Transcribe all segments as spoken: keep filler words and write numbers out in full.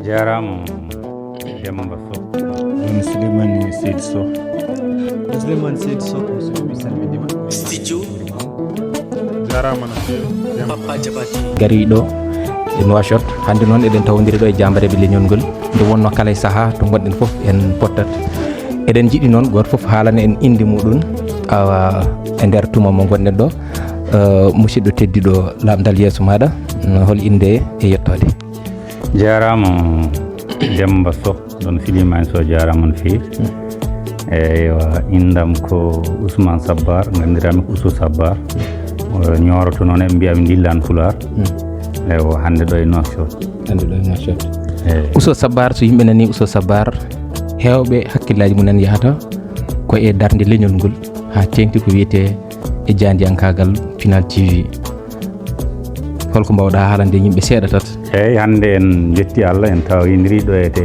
Jaaraama Demba Sow. Ɗum Souleymane Seydi Sow. Souleymane Seydi Sow, mi salminiima. Studio. Jaaraama no feewi. Papa Jabati. Gariiɗo e Nouakchott. Hannde noon eɗen tawondiri ɗo e jaambareeɓe leñol ngol. Nde wonnoo kala e sahaa to ngonɗen fof en pottat. Eɗen njiɗi noon gooto fof haalana en innde muɗum. Awa e nder tuma mo ngonɗen ɗo. Eh, musidɗo tedduɗo laamdal yeeso maaɗa. Mm, hol innde e yettoode? Jaaraama Demba Sow, ɗon Silimani Sow, jaaraama no feewi. Eywa, inndam ko Ousmane Sabbar, nganndiraa-mi ko Ousou Sabbar. O ñooroto noon, eɓe mbiya mi ndillaan Pulaar. Eywa, hannde ɗo e Nouakchott. Hannde ɗo e Nouakchott. Eyi. Ousou Sabbar, so yimɓe nanii Ousou Sabbar, heewɓe hakkillaaji mumen yahata ko e darnde leñol ngol, haa teeŋti ko wiyetee e jaandiyankaagal Pinal T V. Holko mbaawɗaa haalande yimɓe seeɗa tata? Eeyi, hannde en njetti Allah, en tawindiri ɗo e te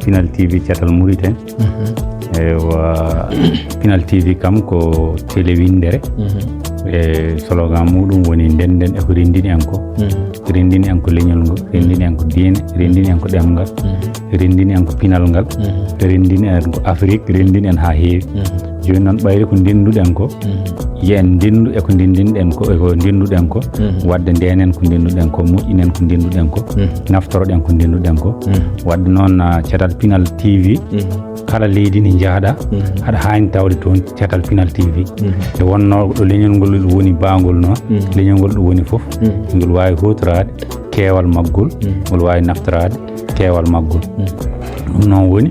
Pinal T V Catal Mauritanie. Mhm. Eywa, Pinal T V kam ko télé winndere. Mhm. E slogan muɗum woni ndennden e ko renndini en ko. Mhm. Renndini en ko leñol ngol, renndini en ko diine, renndini en ko ɗemngal, mhm, renndini en ko pinal ngal, mhm, renndini en ko Afrik, renndini en haa heewi. Mhm. Jooni noon, ɓayri ko ndennduɗen ko, mhm, yo en ndenndu e ko ndenndinɗen ko, e ko ndennduɗen ko, mhm, waɗde ndenen ko ndennduɗen ko, moƴƴinen ko ndennduɗen ko, mhm, naftoroɗen ko ndennduɗen ko. Mhm. Waɗde noon, ah, Catal Pinal T V, mhm, kala leydi ndi njahɗaa, mhm, aɗa haani tawde toon Catal Pinal T V. Mhm. Nde wonnoo ɗo leñol ngol woni baangol noon, mhm, leñol ngol ɗo woni fof, mhm, ngol waawi huutoraade keewal maggol, mhm, ngol waawi naftoraade keewal maggol. Mhm. Ɗum noon woni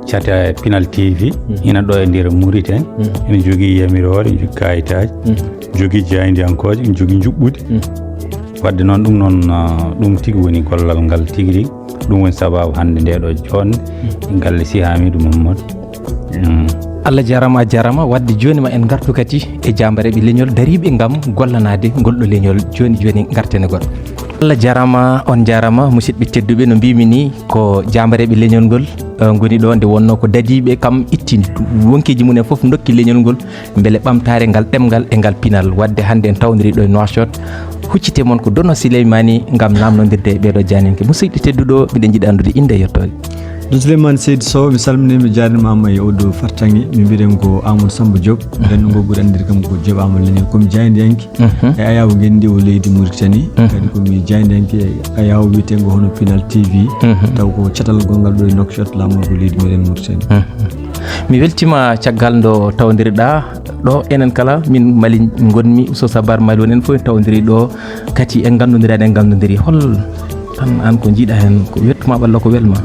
Catal Pinal T V, mhm, ina ɗo e nder Mauritanie, mhm, ina jogii yamiroore, ina jogii kaayitaaji, mhm, jogii jaayndiyankooje, ina jogii njuɓɓudi. Mhm. Waɗde noon, ɗum noon, ah, ɗum tigi woni gollal ngal tigi rigi. Ɗum woni sabaabu hannde ndee ɗo joɗnde, mhm, e galle Sih Hamidou Mamadou. Mm. Allah jaaraama, a jaaraama. Waɗde jooni ma en ngartu kadi e jaambareeɓe leñol dariiɓe ngam gollanaade ngol ɗo leñol jooni jooni ngarten e goɗɗo. Allah jaaraama, on njaaraama, musidɓe tedduɓe, no mbiimi ni, ko jaambareeɓe leñol ngol, eh, ngoni ɗo, nde wonnoo ko dadiiɓe kam ittini wonkiiji mum en fof, ndokki leñol ngol mbele ɓamtaare ngal ɗemngal e ngal pinal. Waɗde hannde en tawondiri ɗo e Nouakchott, huccite mon ko Dono Sileymani ngam naamnondirde e ɓeeɗo jaaninke. Musidɗo tedduɗo, miɗen njiɗi anndude innde e yettoode. Ɗum Souleymane Seydi Sow, mi salminiima, mi jaarniima e oɗo fartaŋŋe. Mi mbiɗen ko Amadou Samba Diop, mhm, ganndal ngal ɓuri anndirde kam ko Diop Amadou Leñol. Ko mi jaayndiyanke, mhm, e ayaawo ngenndi o leydi Mauritanie. Mhm. Kadi ko mi jaayndiyanke e ayaawo wiyeteengo hono Pinal T V, mhm, taw ko catal gonngal ɗo e Nouakchott, laamorgo leydi meɗen Mauritanie. Mhm. Mi weltiima caggal nde tawondirɗaa ɗo, enen kala min Mali ngonmi, Oustaz Sabar Mali woni, en fof en tawondiri ɗo, kadi en nganndondiraani, en nganndondiri. Hol an, an ko njiɗa heen, ko wettu ma walla ko welma?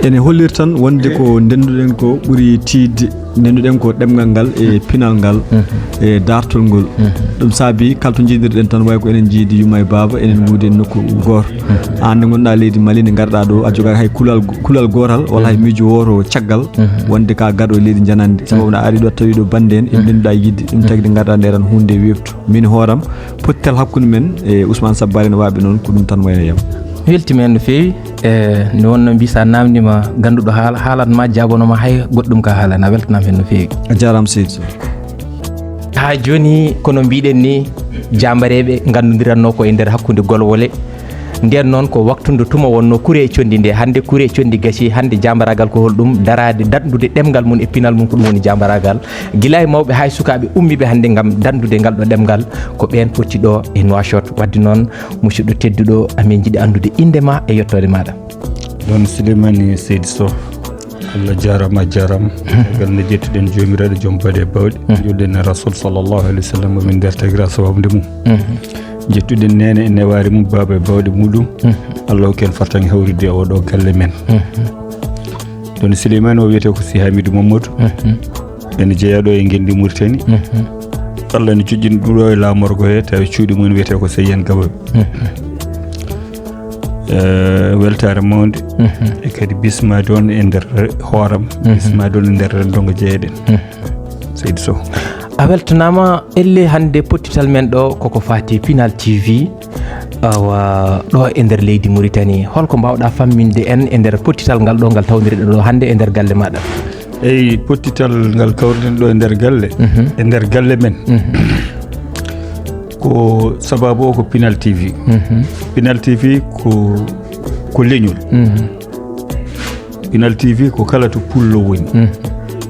Ene hollir tan wonde ko ndennduɗen ko ɓuri tiiɗde, ndennduɗen ko ɗemngal ngal e pinal ngal, mhm, e daartol ngol. Mhm. Ɗum saabi kala to njiidirɗen tan, way ko enen njiidi yumma e baaba, enen nguudi e nokku gooto. Mhm. Aan nde ngonɗaa leydi Mali, nde ngarɗaa ɗo, a jogaaki hay kulal, kulal gootal, walla hay, mhm, miijo wooto caggal, mhm, wonde ka gaɗo e leydi njanandi. Sababu, mhm, na ari ɗo, tawi ɗo bannde en, en, mhm, ndennduɗaa yiɗde, ɗum tagi nde ngarɗaa nde tan huunde weeftu. Min hooram, pottital hakkunde men e Ousmane Sabbare no waaɓe noon, ko ɗum tan wayno yam. Weltiima heen no feewi. E, nde wonnoo mbi sa naamndiima gannduɗo haala, haalat ma, jaabono ma hay goɗɗum ka haalani, a weltanaama heen no feewi. A jaaraama seydi Sow. Haa jooni, kono mbiɗen ni, jaambareeɓe nganndondiratnoo ko e nder hakkunde golwole. Ndeen noon ko waktu nde tuma wonnoo kure e conndi nde. Hannde kure e conndi gasii, hannde jaambaraagal ko holɗum? Daraade, daɗndude ɗemngal mum e pinal mum, ko ɗum woni jaambaraagal. Gila e mawɓe haa e sukaaɓe ummiiɓe hannde ngam daɗndude ngal ɗo ɗemngal, ko ɓeen poti ɗo e Nouakchott. Waɗde noon, musidɗo tedduɗo, amin njiɗi anndude innde ma e yettoode maaɗa. Ɗon Silimani Seydi Sow. Allah jaaraama, a jaaraama. Mhm. Caggal nde njettuɗen Joomiraaɗo joom baɗe bawɗe, mhm, njuulɗen e Rasul sallallahu alaihi wasallam, min ndartagira sababude mum. Mhm. Njettuɗen neene e newaare mum, baaba e bawɗe muɗum. Mhm. Allah hokki en fartaŋŋe hawrude e oɗo galle men. Mhm. Ɗon Silimani o wiyetee ko Sih Hamidou Mamadou. Mhm. Ene jeyaa ɗo e ngenndi Mauritanie. Mhm. Allah ene joƴƴini ɗum ɗo e laamorgo he, tawi cuuɗi mum wiyetee ko Seyyen Gaba. Mhm. Eh, weltaare mawnde. Mhm. E kadi bismaade on e nder hooram, mhm, bismaade on e nder renndo ngo jeyeɗen. Mhm. Seydi Sow. A weltanaama. Elle hannde pottital men ɗo koko faati Pinal T V, awa, ɗo e nder leydi Mauritanie. Holko mbaawɗaa famminde en e nder pottital ngal ɗo ngal tawdirɗen ɗo hannde e nder galle maaɗa? Eyi, pottital ngal kawruɗen ɗo e nder galle, mhm, e nder galle men. Mhm. Ko sababu o ko Pinal T V. Pinal T V ko, ko leñol. Pinal T V ko kala to pullo woni.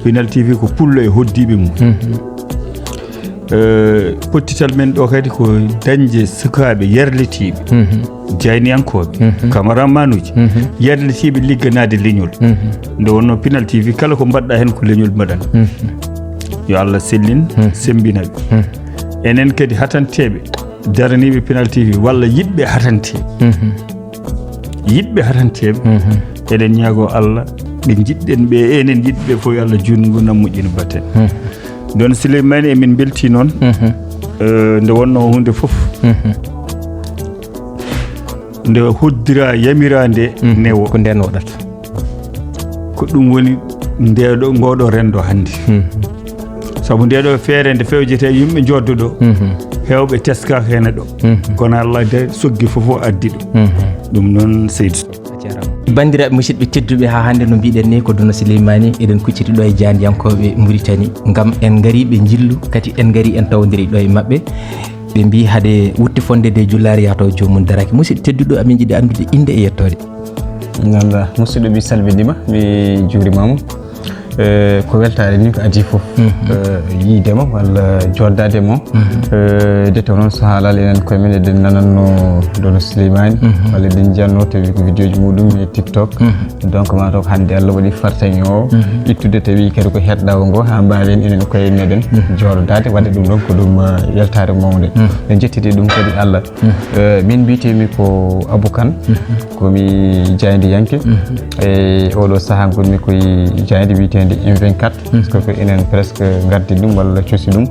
Pinal T V ko pullo e hoddiiɓe mum. Eh, pottital men ɗo kadi ko dañde sukaaɓe yarlitiiɓe, jayniyankooɓe, kamaramanuuji, yarlitiiɓe ligganaade leñol. Nde wonno Pinal T V kala ko mbaɗɗa heen ko leñol mbaɗan. Yo Allah sellin, sembina ɓe. Enen kadi hatanteeɓe, daraniiɓe Pinal T V walla yiɗɓe hatanteeɓe. Yiɗɓe hatanteeɓe, eɗen ñaagoo Allah, ɓe njiɗɗen ɓe, enen yiɗɓe fof, yo Allah juutngu nam moƴƴina batten. Don Souleymane, emin mbeltii noon. Eh, nde wonno huunde fof, nde hoddira yamira nde, newo. Ko nden waɗata. Ko ɗum woni ndeɗo, ngoɗo renndo hannde. Sabu ndeɗo feere nde fewjete, yimɓe njoddo ɗo, heewɓe teskaaka heen ɗo. Kono Allah de soggi fof o addi ɗo. Ɗum noon, Seydou. A jarama. Banndiraaɓe musidɓe tedduɓe, haa hannde no mbiɗen ni, ko Dono Souleymane, eɗen kucciti ɗo e jaandiyankooɓe Mauritanie, ngam en ngari ɓe njillu, kadi en ngari en tawondiri ɗo e maɓɓe. Ɓe mbi hade wutte fonde de jullaare yahata o joomum daraki. Musidɗo tedduɗo, amin jiɗi anndude innde e yettoode. Nanda, musidɗo, mi salminiima, mi juuriima mo. Eh, ko weltaare ni ko adii fof. Eh, yiide mo walla joddaade mo. Eh, de taw noon so haalal enen koye men eɗen nananno Dono Souleymane, walla eɗen njannoo tawi ko vidéo ji muɗum e TikTok. Donc, ma taw ko hannde Allah waɗi fartaŋŋe o ittude, tawi kadi ko heɗɗaawo ngo, haa mbaawen enen koye meɗen jooɗodaade, waɗde ɗum ɗon ko ɗum, eh, weltaare mawnde. En njettidi ɗum kadi Allah. Eh, min mbiyetee-mi ko Abou Kane, ko mi jaayndiyanke. E oɗo sahaa ngonmi koye jaaynde wiyeteende M vingt-quatre. Parce que ko enen presque ngaddi ɗum walla cosi ɗum.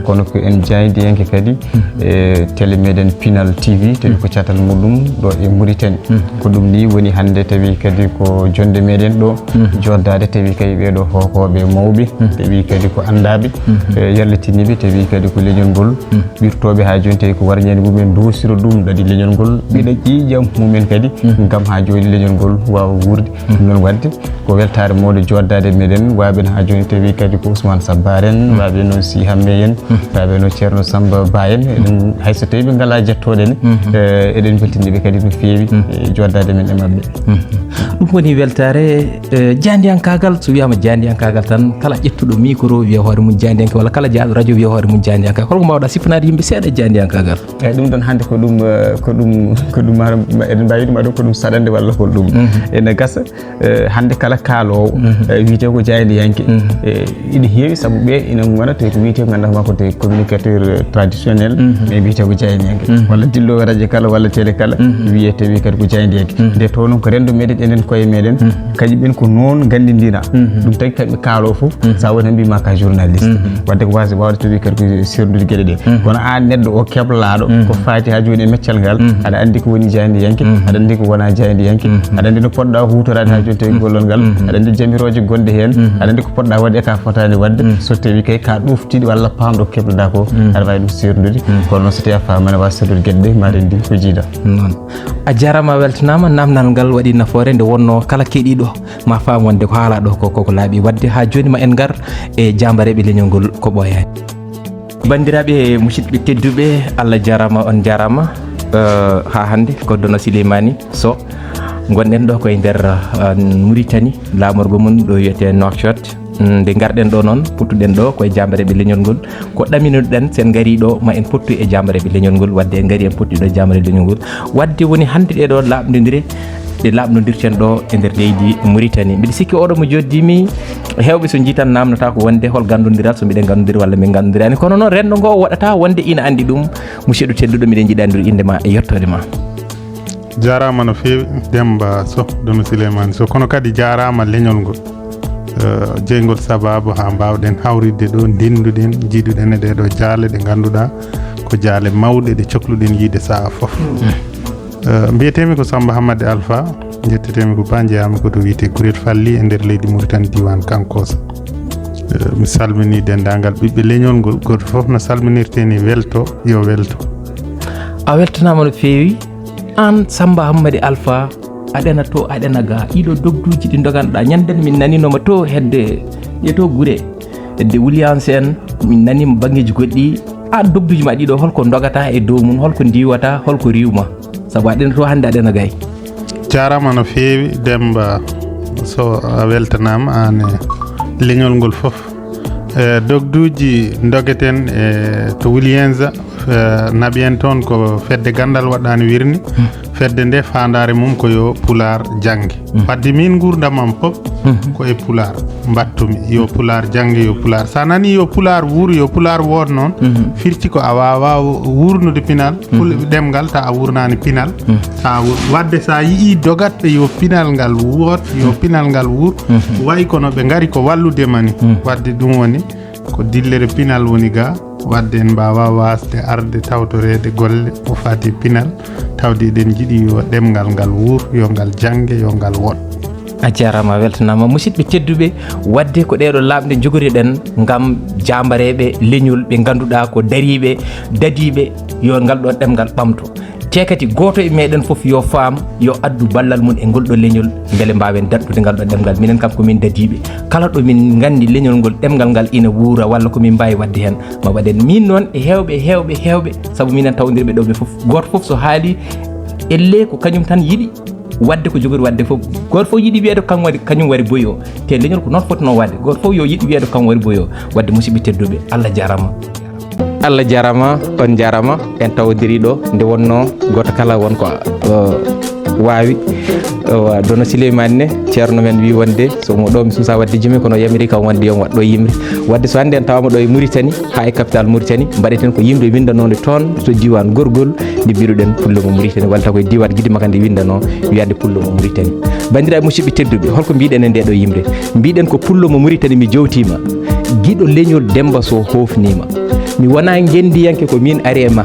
Kono ko en jaayndiyanke kadi e télé meɗen Pinal T V, tawi ko catal muɗum ɗo e Mauritanie. Ko ɗum ni woni hannde tawi kadi ko jonde meɗen ɗo, joddaade tawi kay ɓeeɗo hookooɓe mawɓe, tawi kadi ko anndaaɓe, e yarlitiniiɓe, tawi kadi ko leñol ngol ɓirtooɓe haa jooni tawi ko warñeende mumen ndosiro ɗum ɗaɗi leñol ngol, ɓiɗa ƴiiƴam mumen kadi, ngam haa jooni leñol ngol waawa wuurde. Ɗum noon waɗde ko weltaare mawɗo joddaade meɗen, waaɓe en haa jooni tawi kadi ko Ousmane Sabbare en, waaɓe noon Sy Hammé en, waaɓe noon Ceerno Samba Ba en, eɗen, hay so tawi ɓe ngalaa jettooɗo en, eh, eɗen mbeltini ɓe kadi no feewi, eh, joddaade men e maɓɓe. Ɗum woni weltaare, eh, jaandiyankaagal. So wiyaama jaandiyankaagal tan, kala ƴettuɗo micro wiya hoore mum jaandiyanke, walla kala jaaɗo radio wiya hoore mum jaandiyanke. Holko mbaawɗa siftanaade yimɓe seeɗa e jaandiyankaagal? Eeyi, ɗum ɗon hannde ko ɗum, eh, ko ɗum, ko ɗum, maanaam, eɗen mbaawi ɗum, aɗo ko ɗum saɗande walla ko ɗum. Ene gasa, eh, hannde kala kaaloowo, eh, wiyetee ko jaayliyanke. Eh, ina heewi, sabu ɓe ina ngona tawi ko wiyetee ko ngannduɗaa ma ko tawi communicateur, eh, traditionnel, mais wiyetee ko jaayliyanke. Walla dilloowo radio kala walla télé kala, wiyetee wi kadi ko jaayliyanke. Nde tawnoo ko renndo meɗen enen koye meɗen, kañum en ko noon nganndindina. Ɗum tagi kamɓe kaaloo fof, so a woni tan mbiyma ka journaliste. Wadde ko waasde waawde tawi kadi ko serndude geɗe ɗe. Kono aan neɗɗo o keblaaɗo, ko faati haa jooni e meccal ngal, aɗa anndi ko woni jaayliyanke, aɗa anndi ko wonaa jaayliyanke, aɗa anndi no poɗɗa huutoraade haa jooni tawi gollol ngal, aɗa anndi jamirooje gonɗe heen, aɗa anndi ko poɗɗa waɗde e ka fotaani waɗde, so tawi kay ka ɗoftiiɗo walla paamɗo ko kebloɗaa ko, aɗa waawi ɗum serndude. Kono noon so tawi a faamaani, a waawi serndude geɗe ɗe, ma renndin ko jiida. Noon. A jaaraama, a weltanaama, naamnal ngal waɗi nafoore nde wonnoo kala keɗiiɗo ma faam wonde ko haalaa ɗo ko, koko laaɓi. Wadde haa jooni ma en ngar e jaambareeɓe leñol ngol ko ɓooyaani. Banndiraaɓe musidɓe tedduɓe, Allah jaaraama, on jaaraama. Eh, haa hannde ko Dono Sileymani Soh ngonɗen ɗo koye nder, eh, Mauritanie, laamorgo mum ɗo wiyetee Nouakchott. Mm, nde ngarɗen ɗo noon, pottuɗen ɗo koye jaambareeɓe leñol ngol. Ko ɗaminoɗen, so en ngarii ɗo, ma en pottu e jaambareeɓe leñol ngol. Wadde en ngarii, en potti ɗo e jaambareeɓe leñol ngol. Wadde woni hannde ɗee ɗo laaɓndondire ɗe laaɓnondirten ɗo e nder leydi Mauritanie. Mbiɗa sikki oɗo mo jooddii mi, heewɓe so njii tan naamnata ko wonde hol ganndondiral, so mbiɗen ganndondiri walla min ganndondiraani. Kono noon renndo ngo waɗata wonde ina anndi ɗum. Musidɗo tedduɗo, mbiɗen njiɗi anndude innde ma e yettoode ma. Jaaraama no feewi, Demba Soh, Dono Sileymani Soh. Kono kadi jaaraama leñol ngol, eh, jeyngol sabaabu haa mbaawɗen hawritde ɗo, ndennduɗen, njiiduɗen e ɗee ɗo jaale ɗe ngannduɗaa ko jaale mawɗe ɗe cokluɗen yiyde sahaa fof. Eh, mbiyetee-mi ko Samba Hammadi Alpha, njettetee-mi ko Ba, njeyaa-mi ko to wiyetee Kurel Falli e nder leydi Mauritanie, diiwaan Kankossa. Eh, mi salminii denndaangal ɓiɓɓe leñol ngol, gooto fof no salminirtee ni welto, yo welto. A weltanaama no feewi. Aan Samba Hammadi Alpha, aɗa ɗaano to, aɗa ɗaano ga, ɗii ɗo dogduuji ɗi ndoganɗaa. Ñande min naniino ma to hedde, ɗee to gure, hedde Williams en, min nanii ma banngeeji goɗɗi, An dogduuji ma ɗiɗo, holko ndogata e dow mun, holko ndiwata, holko riwma? Sabu aɗen to hannde, aɗen a gay. Jarama no feewi, Demba, so a weltanaama aan e leñol ngol fof. E dogduuji ndogeten e to Willienza, e naɓi en toon ko fedde ganndal waɗɗaani wirni. Fedde nde faandaare mum ko yo Pulaar jannge. Wadde min nguurndam am fof ko e Pulaar mbaɗtumi. Yo Pulaar jannge, yo Pulaar. So a nani yo Pulaar wuur, yo Pulaar wood noon, firti ko a waawaa wuurnude pinal, pul-, ɗemngal, ta a wuurnaani pinal. Ta a wuur-, wadde so a yi'ii dogatɓe yo pinal ngal wood, yo pinal ngal wuur, wayi kono ɓe ngari ko wallude ma ni. Wadde ɗum woni ko dillere pinal woni ga, wadde en mbaawa waasde arde tawtoreede golle ko faati pinal, tawde eɗen njiɗi yo ɗemngal ngal wuur, yo ngal jannge, yo ngal wood. A jarama, a weltanama. Musidɓe tedduɓe, wadde ko ɗeɗo laaɓɗe jogoriɗen ngam jambareɓe leñol ɓe ganduɗa ko dariɓe, dadiɓe, yo ngal ɗon ɗemngal ɓamto. Te kadi goto e meɗen fof yo faam, yo addu ballal mum e ngol ɗo leñol, beele mbawen daɗɗude ngal ɗo ɗemngal. Minen kam ko min dadiɓe. Kala ɗo min gandi leñol ngol, ɗemngal ngal ina wuura, walla ko min mbawi wadde hen, ma waɗen. Min noon e hewɓe, hewɓe, hewɓe, saabu minen tawdirɓe ɗo ɓe fof, goto fof so haali, elle ko kañum tan yiɗi wadde ko jogori wadde fof. Goto fof yiɗi wiyede ko kañum waɗi, kañum waɗi boyo. Te leñol ko noon foti noon wadde. Goto fof yo yiɗi wiyede ko kañum waɗi boyo. Wadde musidɓe tedduɓe, Allah jarama. Allah jarama, on jarama, en tawdiri ɗo, nde wonno goto kala won ko, uh, wawi. Uh, Dono Souleymane ne, ceerno men wi wonde, so mo ɗo mi suusa wadde jimi, kono yamiri kam wonde yo mi waɗ ɗo yimre. Wadde so hande en tawama ɗo e Mauritanie, ha e capital Mauritanie, mbaɗeten ko yimre windanode toon to diwan Gorgol, nde mbiɗuɗen pullo mo Mauritanie, walla ko e diwan Gidima kadi windano, wiyande pullo mo Mauritanie. Bandiraɓe musidɓe tedduɓe, holko mbiɗen e nde ɗo yimre? Mbiɗen ko pullo mo Mauritanie mi jowtima, giɗo leñol Demba Sow hofnima. Mi wona ngendiyanke, ko min ari e ma,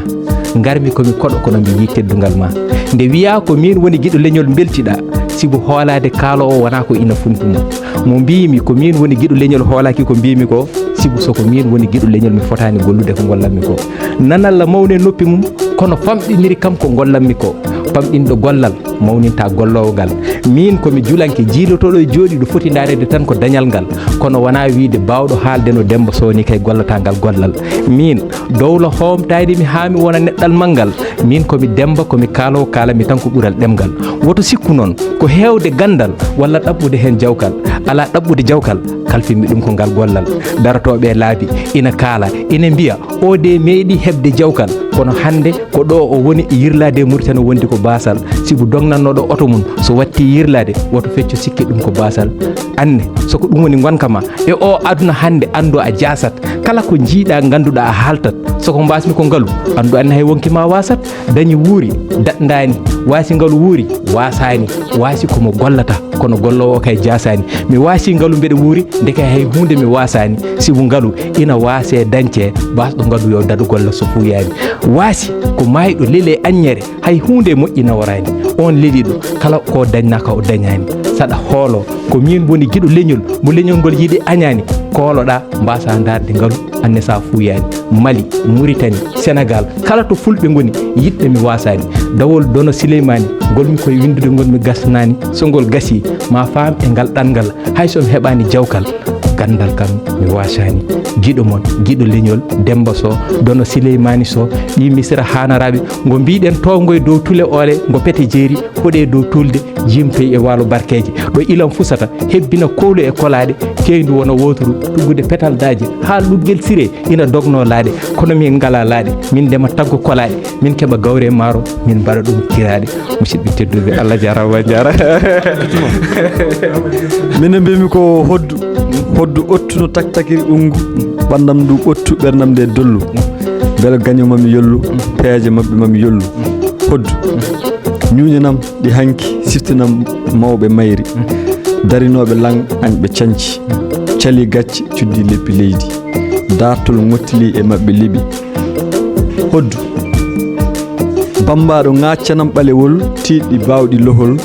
ngarmi ko mi koɗo, kono mi yi teddungal ma. Nde wiya ko min woni giɗo leñol, beltiɗa, sibu hoolade kaalowo wona ko ina funtu mo. Mo mbimi ko min woni giɗo leñol hoolaki ko mbimi ko, sibu so ko min woni giɗo leñol mi fotani gollude ko gollanmi ko. Nanalla mawne noppi mum, kono famɗiniri kam ko gollanmi ko. Famɗinɗo gollal mawninta gollowo ngal. Min ko mi julanke jiilotoɗo e jooɗiɗo foti ndaarede tan ko dañal ngal, kono wona wiide bawɗo haalde no Demba Sow ni kay gollata ngal gollal. Min dowla hoomtayde mi haa mi wona neɗɗal manngal. Min ko mi Demba, ko mi kaalowo, kaalami tan ko ɓural ɗemngal. Woto sikku noon ko heewde ganndal walla ɗaɓɓude heen jawkal. Alaa ɗaɓɓude jawkal, kalfinmi ɗum ko ngal gollal. Darotooɓe e laabi ina kaala, ina mbiya, o de meeɗi heɓde jawkal, kono hannde ko ɗo o woni e yirlaade e Mauritanie, o wondi ko baasal. Sibu dognannooɗo oto mum, so watti yirlaade, woto fecco sikke ɗum ko baasal. Anne, so ko ɗum woni ngonka ma e o aduna hannde, anndu a jaasat. Kala ko njiiɗa, ngannduɗa a haaltat. So ko mbasmi ko ngalu, anndu anne hay wonki ma wasat. Dañi wuuri, daɗndani. Waasi ngalu wuuri, waasani. Waasi ko mo gollata, kono gollowo o kay jaasani. Mi waasi ngalu mbeɗa wuuri, ndeke hay huunde mi waasani. Sibu ngalu ina waase, dañce, baasɗo ngalu yo daɗu golla so fuuyani. Waasi ko maayɗo lele aññere, hay huunde e moƴƴi naworaani. On leliɗo, kala ko dañnaka o dañaani. Saɗa hoolo, ko min woni giɗo leñol, mo leñol ngol yiɗi añaani. Kooloɗa, mbasa ndaarde ngalu, anne sa fuuyaani. Mali, Mauritanie, Sénégal, kala to fulɓe ngoni, yiɗɓe mi wasaani. Dawol Dono Sileymaani, ngol mi koye winndude ngol mi gasnaani. So ngol gasi, ma faam e ngal ɗanngal, hay so mi heɓaani jawkal. Ganndal kam mi wasaani. Giɗo mon, giɗo leñol, Demba Sow, Dono Sileymaani Sow, ɓii Misira haanaraaɓe, ngo mbiɗen towngo e dow tule oole, ngo pete jeeri, hoɗe e dow tulde, jimtoy e waalo barkeeje. Ɗo ilam fusata, hebbina kowlu e kolaaɗe, keyndu wona wooturu, tuggude petal daaje, haa luggel sire ina dognoo laaɗe. Kono min ngalaa laaɗe, min ndema taggo kolaaɗe, min keɓa gawri e maaro, min mbaɗa ɗum kiraaɗe. Musidɓe tedduɓe, Allah jaaraama, jaaraama. Minen mbiymi ko hoddu. Hoddu ottu no taktakiri ungu. Ɓandam ndu ɓottu, ɓernam nde dollu. Mbele gaño mami yollu, peeje maɓɓe mami yollu. Hoddu. Ñuuñanam ɗi hanki, siftinam mawɓe mayri. Darinooɓe laŋ añ ɓe canci. Cali gacce, cuddi leppi leydi. Daartol ŋottili e maɓɓe liɓi. Hoddu. Bammbaaɗo ŋaaccanam ɓalewol, tiiɗɗi baawɗi lohol,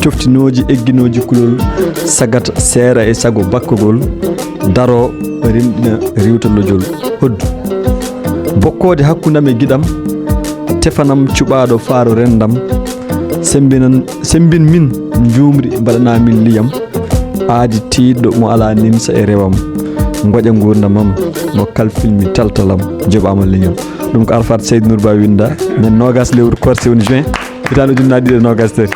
coftinooji egginooji kulol, sagata seera e sago bakkogol, daroo rimɗina riwta lojol. Hoddu. Bokkoode hakkundam e giɗam, tefanam cuɓaaɗo faaro renndam, sembinan, sembin min njuumri mbaɗana min liyam, aadi tiiɗɗo mo alaa nimsa e rewam. ngoƴa nguurndamam, mo kalfilmi taltalam, joɓaama leñol. Ɗum ko Arafat Seydi Nour Ba winda, ñande noogas lewru korse woni juin, hitaande ujunnaji ɗiɗi e noogas tati.